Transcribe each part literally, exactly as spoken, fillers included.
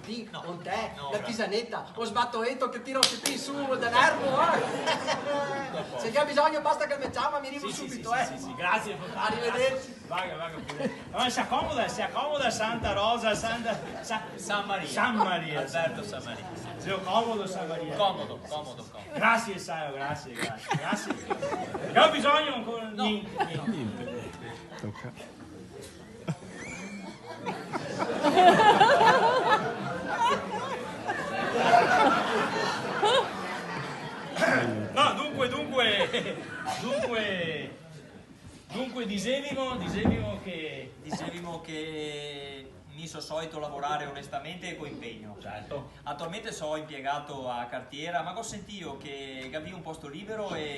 Sì, no, con te, no, la grazie. Tisaneta, o sbatoeto che tiro tuti su da nervo, eh. Se ghe xe bisogno, basta che me ciama, mi rivo subito, eh. Sì, sì, sì, grazie. Arrivederci. Vaga, vaga pure. Ma se acomoda, se acomoda Santa Rosa, Santa, Sa-, San Maria. San Maria. Alberto San Maria. Se acomoda San Maria. Comodo, comodo, comodo. Grazie, Saio, grazie, grazie, grazie. Ghe xe bisogno ancora? No. Gnente, gnente. Gnente. Toca. No, dunque, dunque, dunque, dunque, disevimo, disevimo che... Disevimo che mi so soito lavorare onestamente e co impegno. Certo. Attualmente so impiegato a cartiera, ma go sentìo che gavì un posto libero e,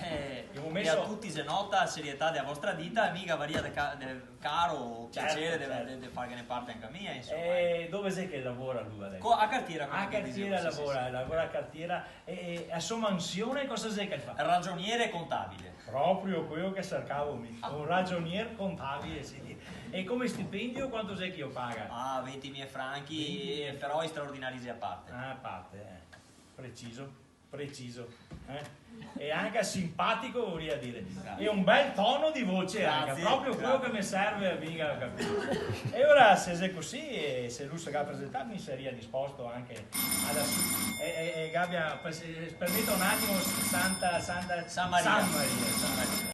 eh, che go meso, e a tuti se nota a serietà dea vostra dita, e mi gavaria de ca-, de caro, certo, piacere de, certo, de, de farghene parte anca mi, eh, insoma. E dove xe che lavora lu deso? Co-, a cartiera, come che disevo, sì, sì, lavora, sì. Lavora a cartiera, e, e a so mansion cosa xe che fa? Ragioniere contabile. Proprio queo che sercavo mi, ah, un ragionier contabile, sì. E come stipendio quanto xe che i paga? Ah, ventimila franchi, ventimila, eh, però i straordinari xe a parte. Ah, a parte, eh. Preciso. Preciso, eh? E anca sinpatico, voria dire. Grazie. E un bel tono de voce anca, grazie, proprio queo che me serve, mi go capìo. E ora, se xe cusì, e se lu se ga presentà, mi saria disposto anca a dar su, e, e, e gabia, per, se, permeto un atimo, Santa, Santa, San Maria. San Maria, San Maria.